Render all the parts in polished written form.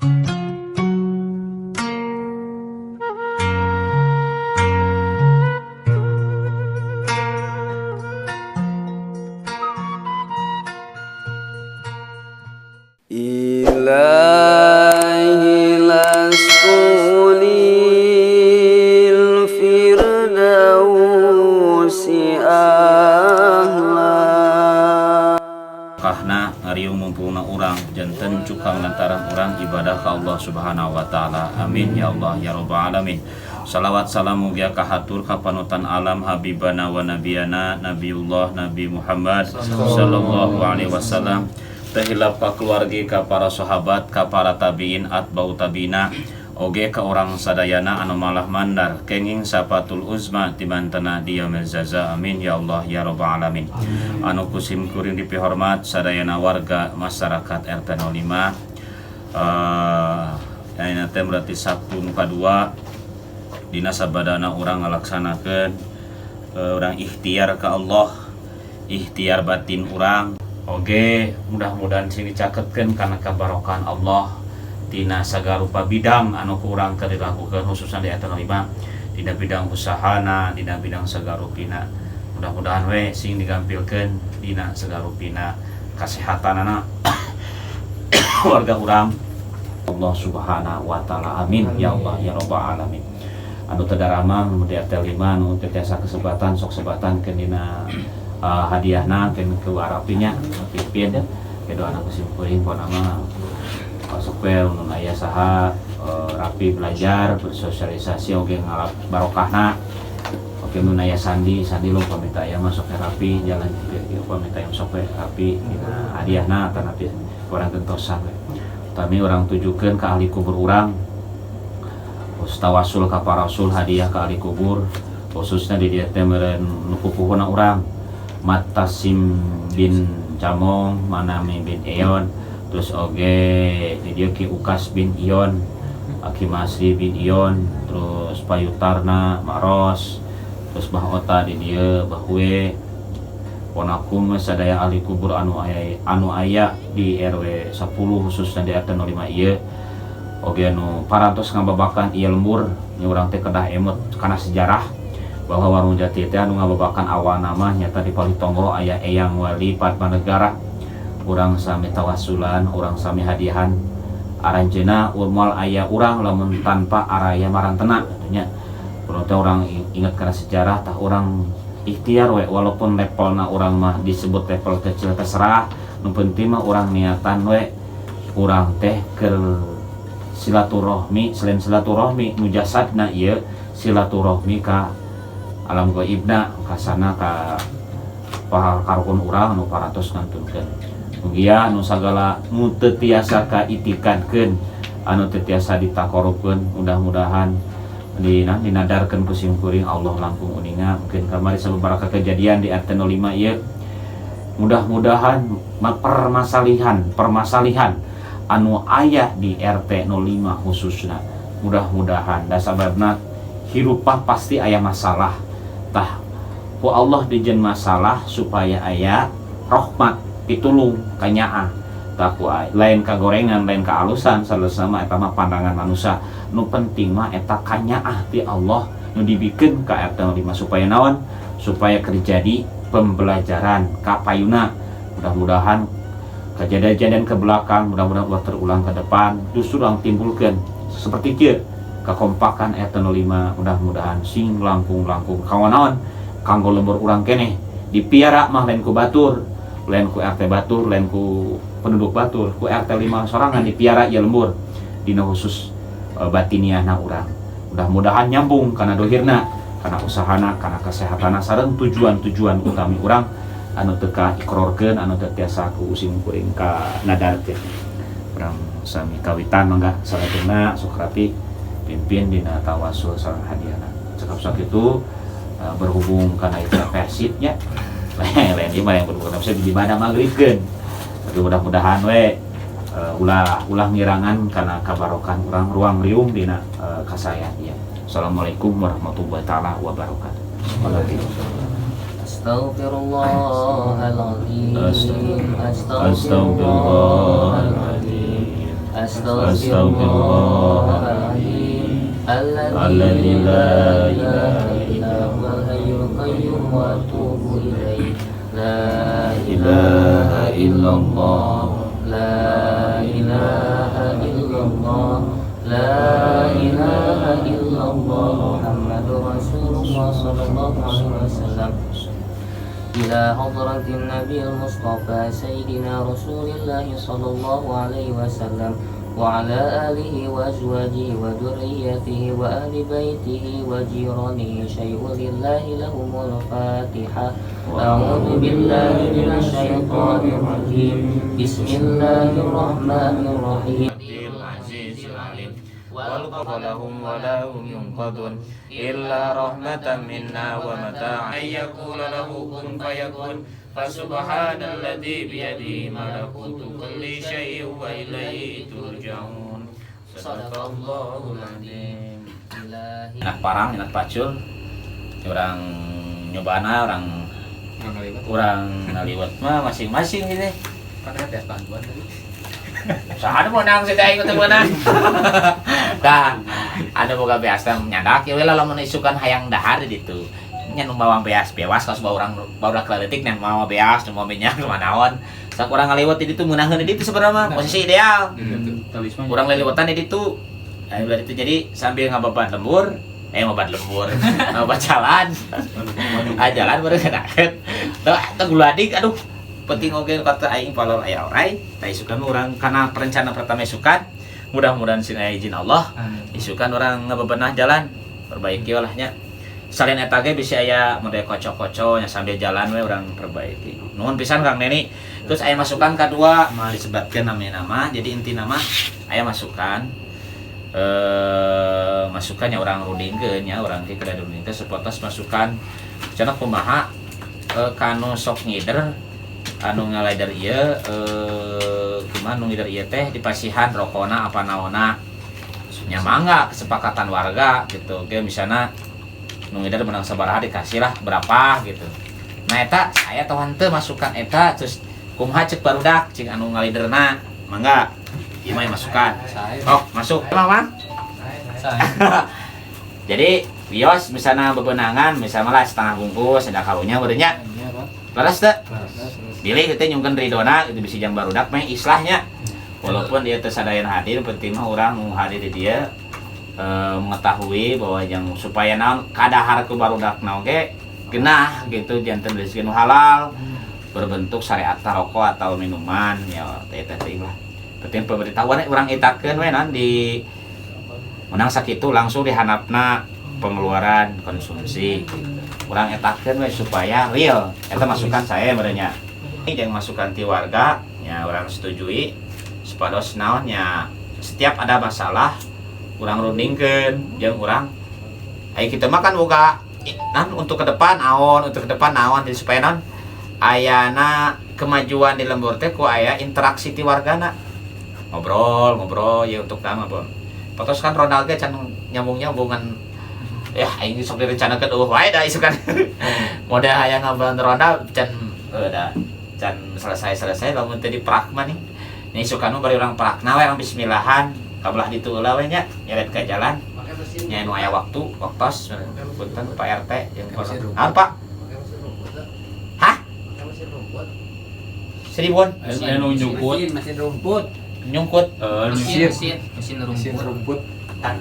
إلهي لست للفردوس أهلا. Kahna ngariung mumpungna urang janten cukang lantaran urang ibadah ka Allah Subhanahu wa taala. Amin ya Allah ya rabbal alamin. Salawat salam mugia kahatur ka panutan alam, habibana wa nabiyana Nabiullah Nabi Muhammad sallallahu alaihi wasallam. Teu hilap ka keluarga, ka para sahabat, ka para tabiin, atba'u tabiina, oge ka orang sadayana anu malah mandar kenging sapatul uzma timantana di yaumil jaza. Amin ya Allah ya rabbal alamin. Anu kusim kuring dipihormat sadayana warga masyarakat RT 05, ayeuna teh berarti Sabtu nu kadua dina sabadana urang ngalaksanakeun urang ikhtiar ke Allah, ikhtiar batin urang. Oge mudah-mudahan sing dicaketkeun kana kabarokahan Allah tina sagarupa bidang anu kurang keur dilakukeun, khususnya di RT 05, dina bidang usahana, dina bidang sagarupina. Mudah-mudahan we sing digampilkeun dina sagarupina kasehatanana warga urang Allah Subhanahu wa taala. Amin ya Allah ya rabbal alamin. Anu teu daramang nu di RT 5, nu teu tiasa kesebatan, sok sebatan ke dina hadiahna ke ke arapinya pimpin ya ke doa ku simkuring. Pokona mah sok we nu aya saha rapi belajar bersosialisasi oge ngalap barokahna. Oke, nu aya sandi sandi lu pamita aya masuk rapi jalan ieu pamita aya sok we rapi dina hadiahna tanapi urang gentosan we. Utami urang tujukeun ke ahli kubur urang. Terus tawasul ka para rasul, hadiah ke ahli kubur, khususnya di dieu teh meureun nu pupuhuna urang Matasim bin Camong, Manami bin Eon, terus oge di dieu Ki Ukas bin Ion, Aki Masri bin Ion, terus Payutarna Maros, terus Bah Ota di dieu, Bah Hue, Ponakum sadaya ahli kubur anu aya di RW 10, khususnya di RT 05 ieu. Oge anu parantos ngababakan ieu lembur nya, urang teh kedah emut kana sejarah bahwa Warung Jati teh anu ngababakan awal nama nyata di Palitonggo aya Eyang Wali Padmanegara. Urang sami tawasulan, urang sami hadiahan aranjeuna. Moal aya urang lamun tanpa araya marantena nya. Urang teh urang ingat kana sejarah. Tah, urang ikhtiar we, walaupun levelna urang mah disebut level kecil, terserah, nu penting mah urang niatan we urang teh keur silaturahmi. Selain silaturahmi nu jasadna ieu, silaturahmi ka alam gaibna, kasana ka para karuhun urang anu parantos ngantunkeun. Mugia nu sagala nu teu tiasa kaitikadkeun, anu teu tiasa ditakorupkeun, mudah-mudahan dina dinadarkeun ku simkuring Allah langkung uninga. Mungkin kamari sababaraha kejadian di RT 05 ieu, mudah-mudahan permasalihan permasalihan anu aya di RT 05 khususnya, mudah-mudahan da sababna hirup pasti aya masalah. Tah, ku Allah dijieun masalah supaya aya rahmat, pitulung, kanyaah. Tah, ku lain kagorengan, lain kealusan salesna eta mah pandangan manusia. Nu penting mah eta kanyaah ti Allah nu dibikeun ka RT 05 supaya naon? Supaya terjadi pembelajaran kapayuna. Mudah-mudahan kejadian-kejadian ke belakang mudah-mudahan ulah terulang ke depan. Justru yang timbulkan seperti kieu kekompakan RT 05, mudah-mudahan sing langkung-langkung kawan naon kanggo lembur urang keneh dipiara mah lain ku batur, lain ku RT batur, lain ku penduduk batur, ku RT 5 sorangan dipiara ya lembur dina khusus batiniahna urang. Mudah-mudahan nyambung karena dohirna, karena usahana, karena kesehatana, sareng tujuan-tujuan utami urang anu teu ka ikrorkeun, anu teu tiasa ku usim kuring ka nadarkeun. Urang sami kawitan, mangga salatuna sok rapi pimpin dina tawasul sareng hadiahna. Cekap sakitu. Berhubung karena itu persibnya lain ieu mah yang berhubung bisa di mana magribkeun, tapi mudah-mudahan we ulah ulah ngirangan karena kabarokan urang ruang riung dina kasayang ya. Assalamualaikum warahmatullahi taala wabarakatuh. Astaghfirullahaladzim. Astagfirullahaladzim. أستغفر الله العظيم الذي لا إله إلا هو الحي القيوم وأتوب إليه. لا إله إلا الله، لا إله إلا الله، لا إله إلا الله، محمد رسول الله صلى الله عليه وسلم. إلى حضرة النبي المصطفى سيدنا رسول الله صلى الله عليه وسلم وعلى آله وأزواجه وذريته وأهل بيته وجيرانه شيء لله لهم الفاتحة. أعوذ بالله من الشيطان الرجيم. بسم الله الرحمن الرحيم. العزيز العليم ولهم ولا هم ينقذون إلا رحمة منا ومتاعا أن يقول له كن فيكون فسبحان الذي بيده ملكوت كل شيء وإليه ترجعون. صدق الله العظيم. إلهي Enak parang, enak pacul. Urang nyobana, urang urang ngaliwet mah masing-masing gitu. Kan ada bantuan tadi. Saha nu meunang sih aing teh meunang. Tah, anu boga beas teh nyandak ya we lah lamun isukan hayang dahar di ditu. Nya nu mawa beas bewas kaos bawa urang barudak leutik nya mawa beas nu mawa minyak nu naon. Sok urang ngaliwet di ditu meunangheun di ditu sebenarnya mah posisi ideal. Urang leliwetan di ditu. Nah, ulah itu jadi sambil ngababat lembur, ngababat lembur, ngababat jalan. Ah, jalan baru kenakeun. Tuh, teh guladik aduh penting oge kata aing palor aya orai tah isukan urang karena perencana pertama isukan mudah-mudahan sin aya izin Allah isukan urang ngabebenah jalan perbaiki olahnya salian eta ge bisa aya model kocok-kocok nya sambil jalan we urang perbaiki. Nuhun pisan, Kang Neni. Terus aya masukan kedua mau disebutkan namanya nama, jadi inti nama aya masukan masukannya urang rundingkeun nya urang ke kedah rundingkeun sepotos masukan cenah kumaha kanu sok ngider anu ngalider ieu kumaha nu ngider ieu teh dipasihan rokona apa naonna nya mangga kesepakatan warga gitu. Oke, misalnya nu ngider menang sabaraha dikasih lah berapa gitu. Nah, eta saya tahu henteu masukan eta, terus kumaha cek barudak cing anu ngaliderna mangga ieu mah masukan. Oh, masuk Mama. Saya. Jadi wios misalnya bebenangan misalnya lah setengah bungkus ada kalunya berenya. Iya, Pak. Leres teu? Leres. Bilih itu nyungkeun ridona itu bisa jang barudak meh islahnya walaupun dia teu sadayana hadir, penting mah urang nu hadir di dia mengetahui bahwa yang supaya naon kadahar ku barudak naon ge genah gitu janten rezeki nu halal berbentuk syariat rokok atau minuman ya teh teh teh lah penting pemberitahuan urang itakeun we naon di menang sakitu langsung dihanapna pengeluaran konsumsi urang etakeun we supaya real. Eta masukan saya merenya ini yang masukan ti warga ya urang setujui supados naonnya setiap ada masalah urang rundingkeun jeung urang ayo kita makan boga nan untuk ke depan naon untuk ke depan naon jadi supaya naon ayana kemajuan di lembur teh ku aya interaksi ti wargana ngobrol ngobrol ya untuk nama bon potos kan Ronald ge can nyambung nyambungan ya aing sok direncanakeun eueuh wae da isukan model hayang ngabantu Ronald can da can selesai selesai lamun teu diprak mah nih nih isukan mah bari urang prakna we urang bismillahan kabelah ditu heula we nya nyeret ka jalan nya nu aya waktu waktos punten Pak RT jeung naon Pak. Hah? Seribuan. Aya nu nyungkut. Mesin, mesin rumput. Nyungkut. Eh, Mesin, mesin, mesin Mesin rumput. rumput.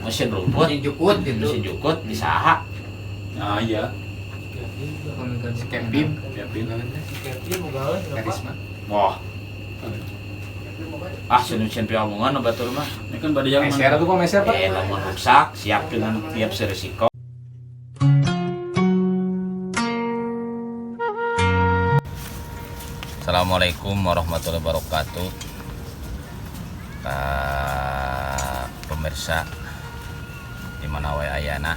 Mesin rumput. Mesin jukut gitu. Mesin jukut di saha? Ah iya, Si Kevin. Kevin. Karisma. Wah, ah mesin piamungan batur mah. Ini kan pada yang Meser tuh Pak, meser Pak. Eh, lamun rusak siap dengan tiap serisiko. Assalamualaikum warahmatullahi wabarakatuh. Pemirsa di mana wae ayana.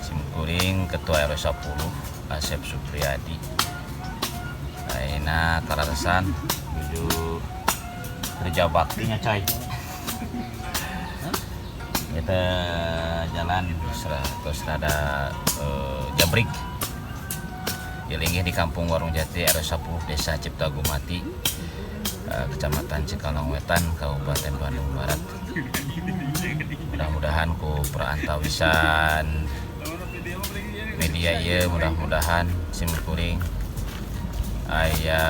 Simkuring Ketua RW 10 Asep Supriyadi. Ayeuna kararesan nuju kerja baktinya coy. Kita jalan terus rada jabrik dilinggih di Kampung Warung Jati RW 10 Desa Cipta Gumati. Kecamatan Cikalongwetan, Kabupaten Bandung Barat. Mudah-mudahan ku perantawisan media ieu, mudah-mudahan sim kuring aya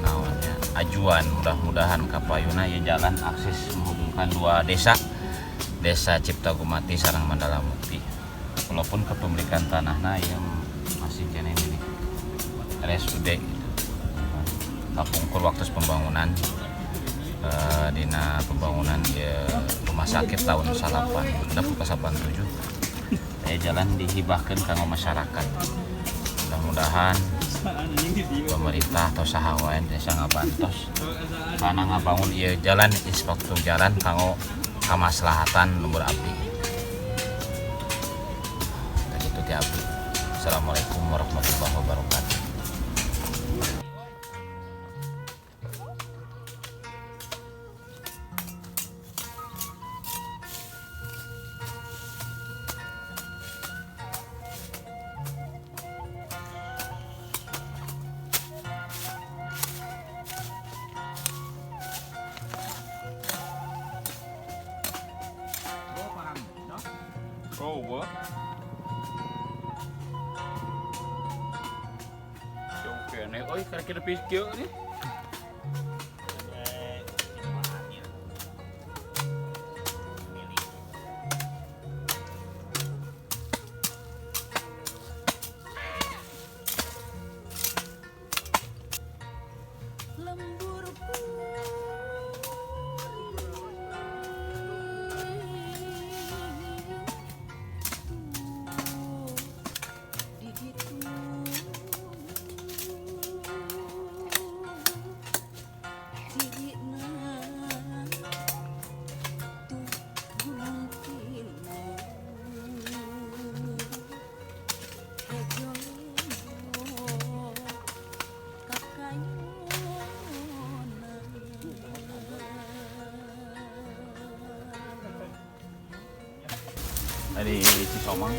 naonnya ajuan, mudah-mudahan kapayuna ieu jalan akses menghubungkan dua desa, Desa Cipta Gumati sareng Mandala Mukti. Walaupun kepemilikan tanahna yang masih keneh milik RSUD gitu. Kapungkur waktu pembangunan, dina pembangunan ya, rumah sakit tahun salapan genep ke 87 ya, jalan dihibahkan kanggo masyarakat. Mudah-mudahan pemerintah atau saha wae desa ngabantos karena ngabangun ieu jalan inspektur jalan kanggo kamaslahatan lembur abdi. Tadi itu ti abdi. Assalamualaikum warahmatullahi wabarakatuh. Oh, what? Jauh kene, oi, kira-kira pikir nih. Lembur. Di Cisomang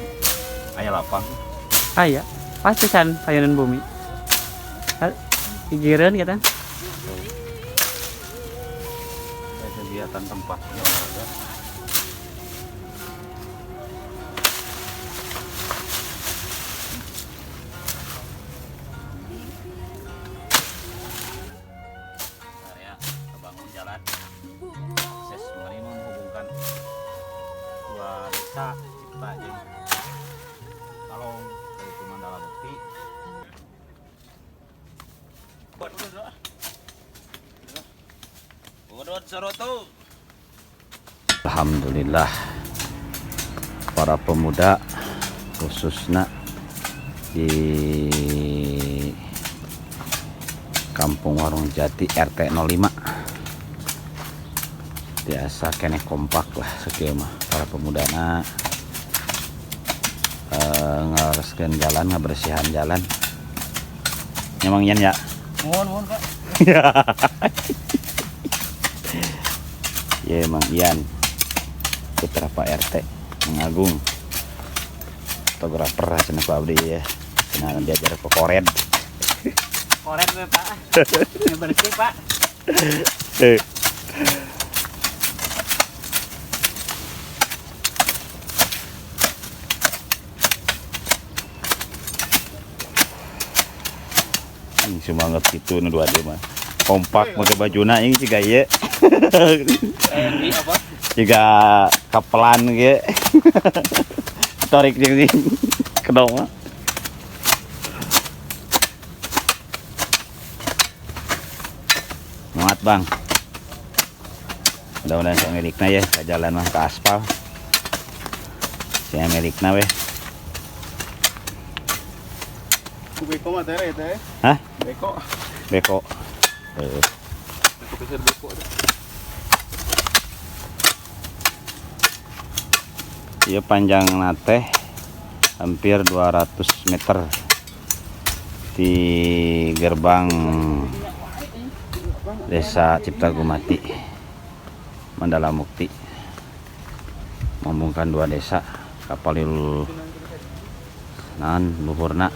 aya lapang? Aya, pasti san payunan bumi. Gigireun kita. Ada kegiatan tempat olahraga. Area terbangun jalan akses mari menghubungkan dua desa, Cipta jeung Kalong dari Mandala Bukti. Alhamdulillah para pemuda khususnya di Kampung Warung Jati RT 05 biasa keneh kompak lah sakieu mah para pemudana, ngareskeun jalan, ngabersihan jalan. Memang Yan ya? Mohon, mohon, Pak. Ya, Mang Ian, putra Pak RT Mang Agung, fotografer cenah Pak Abdi ya, cenah diajar ke kored. Kored we, Pak. Ini bersih, Pak. Ih, semangat gitu nu dua dia mah. Kompak make bajuna ini jiga ieu. Ini apa? Jiga kapelan ge. Tarik jeung sing kedong mah. Semangat, Bang. Mudah-mudahan saya milikna ya, ke jalan mah ke aspal. Saya milikna weh. Beko mah tere teh. Hah? Beko. Beko. Beko pesir beko. Iya, panjang teh hampir 200 meter di gerbang Desa Cipta Gumati Mandala Mukti, menghubungkan dua desa kapalil nan luhurna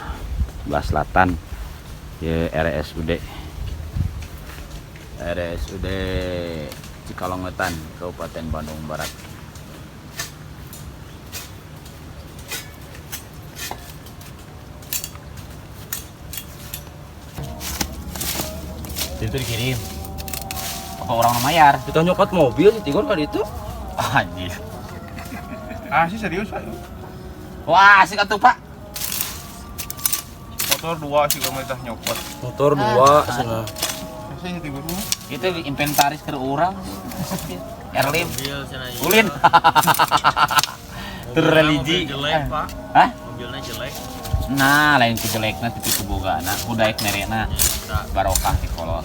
sebelah selatan ya RSUD. RSUD Cikalongwetan, Kabupaten Bandung Barat. Itu dikirim. Apa orang mayar? Kita nyokot mobil si Tigor kan itu. Anjir. Ah, sih serius, Pak. Wah, asik atuh, Pak. Motor dua sih pemerintah nyokot. Motor dua sana. Saya Tigor mah. Itu inventaris ke orang. Erlim. Ulin. Tur religi. Jelek, Pak. Hah? Mobilnya jelek. Nah, lain ku jelekna tapi ku bogana, ku daek merena. Barokah ti kolot.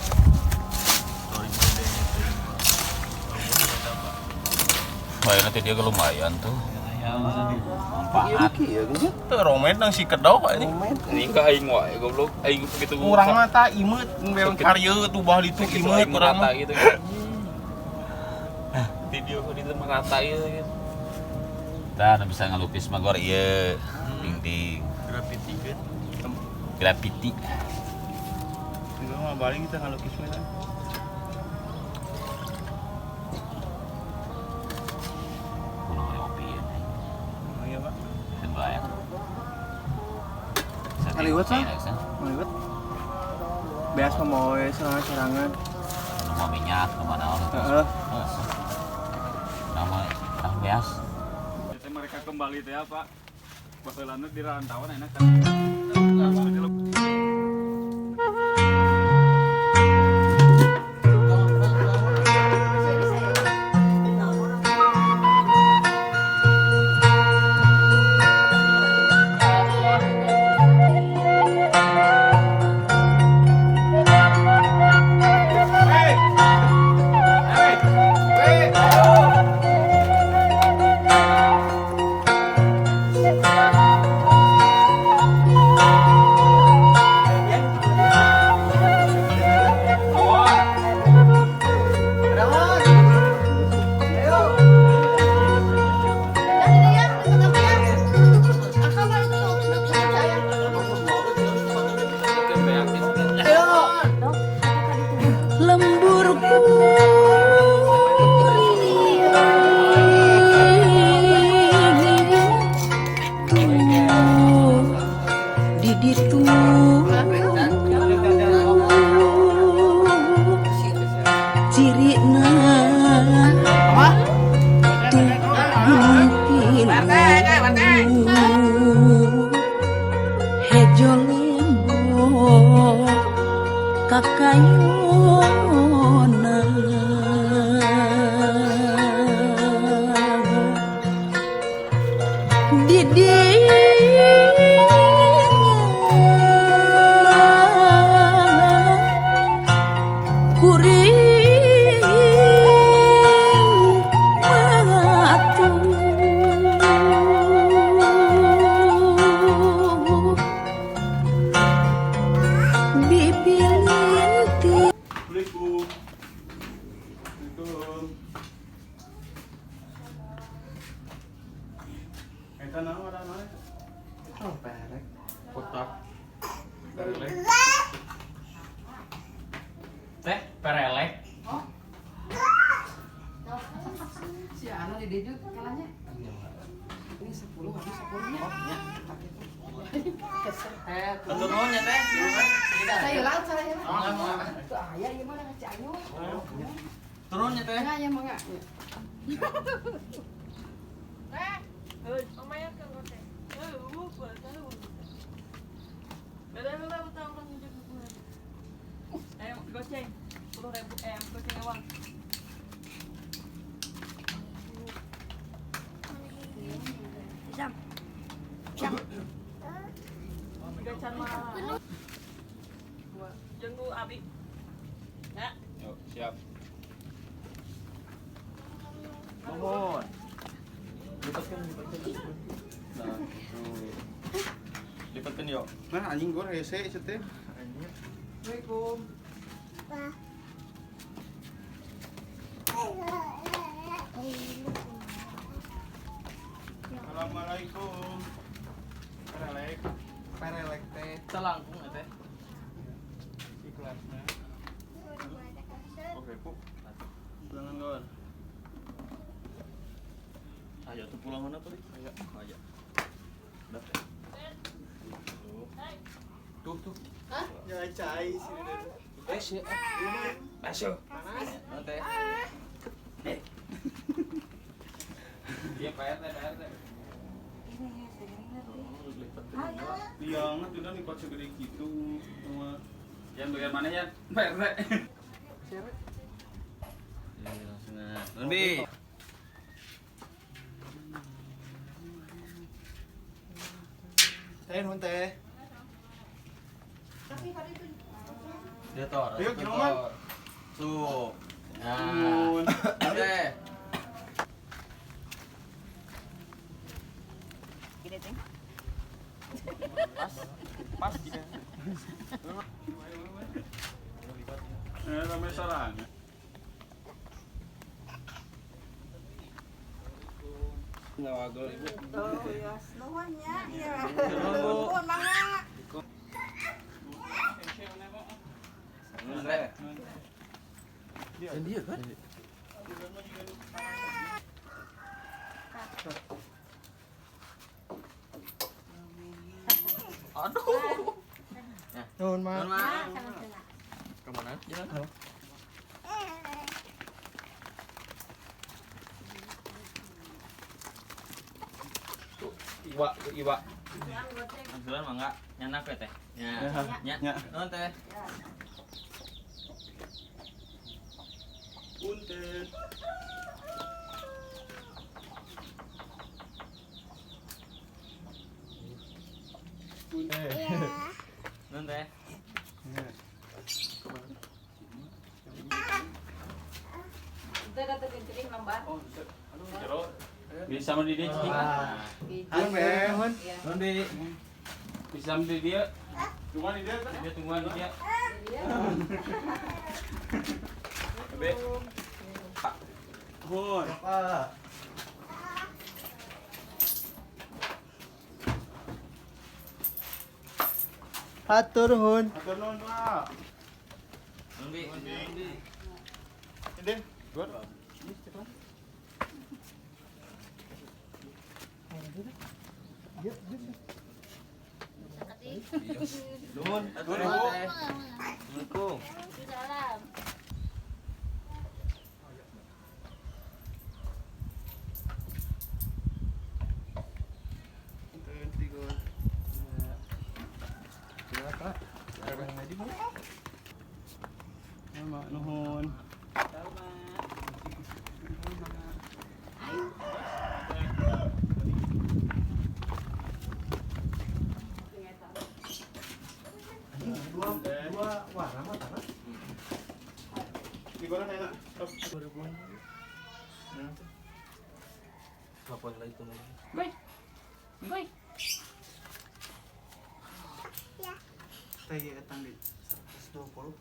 Wah, nanti dia lumayan tuh. Manfaat. Teu romet nang si kedau Pak ini. Nikah aing wae goblok. Aing begitu Urang mah tah imeut memang karya tuh bah ditu imeut urang mah. gitu kan. Video di merata gitu gitu. Tah nu bisa ngelukis mah gor ieu. Dinding. Graffiti kan. Graffiti. Juga mah balik kita ngalukis mah. Kuno ngopi ya. Oh iya, Pak. Teu bae. Ngaliwet, Sang? Ngaliwet. Beas mah mau serangan-serangan. Nu mau minyak, nu mana naon. Heeh. Nama ah beas. Biasanya mereka kembali teh Pak. Baheulana di rantauan enak kan. Teh perelek. Oh. Si Ana di dieu kalahnya. Ini 10 habis 10 nya. Atur nuhun ya teh. Saya laut saya. Tuh aya ieu mah ka Cianjur. Turun ya teh. Ya mangga. Teh, heuh, omayan kan teh. Heuh, tahu. Beda heula utang urang nginjem 10.000. Ayo goceng 10.000 goceng ewang. Jam. Jam. Gacan mah. Jeung nu abi. Ya. Yuk, siap. Mohon. Lipatkan, lipatkan. Nah, itu. Lipatkan yuk. Nah, anjing gua hese itu teh. Assalamualaikum. Assalamualaikum. Perelek. Perelek teh. Selangkung teh. Ikhlasnya. Pulang mana tadi? Aya. Aya. Udah. Tuh, tuh. Hah? Ya cai sini deh. Teh. Masuk. Panas. Teh. Iya, Pak RT, Pak RT. Iya, nggak udah lipat segede gitu sama. Yang bagian mana ya, Pak RT? Siapa? Ya, langsung aja. Lebih. Teh nuhun teh. Dia tor. Ayo, kiloman. Tuh. Nah. Teh. Gini teh. Pas. Pas gitu. Sampai sarang. Ngawagel ibu. Tuh, ya, nuhun nya. Iya. Nuhun mangga. Dan dia kan? Aduh. Nuhun, Mak. Nuhun, Mak. Kemana? Jalan. Tuh, iwa, tuh iwa. Angsuran mangga nyanak we teh. Nya. Nya. Nuhun teh. Punten. Nuhun teh. Itu kata kencing nambah. Oh, aduh, jero. Bisa sama di dia cicing. Nuhun, Be. Nuhun, Bi. Bisa sama di dia. Tungguan di dia. Dia tungguan di dia. Be. Nuhun. Pak. Hatur nuhun. Hatur nuhun, Pak. Nuhun, Bi. Ini, gua. Nuhun. Nuhun teh. Assalamualaikum. Salam. Mak nuhun. Dua warna mah tanah. Digoreng enak. Telepon lagi tuh. Boy. Boy. Teh etang di 120.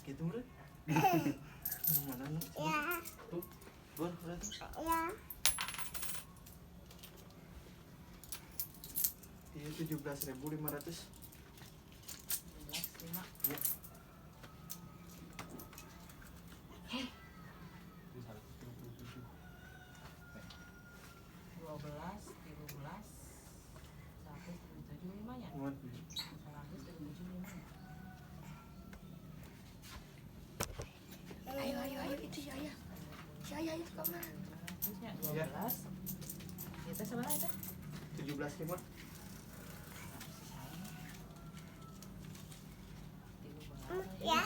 Gitu meureun. Mana nu? Tuh, gor berarti. Iya 17.500. 17.5. Ya. Heh. 12, 13, 175 nya. 175. Ayo, ayo, ayo, itu si ayah. Si ayah itu kemana? Terusnya 12. Ya teh sabaraha teh? 17.5. Ya.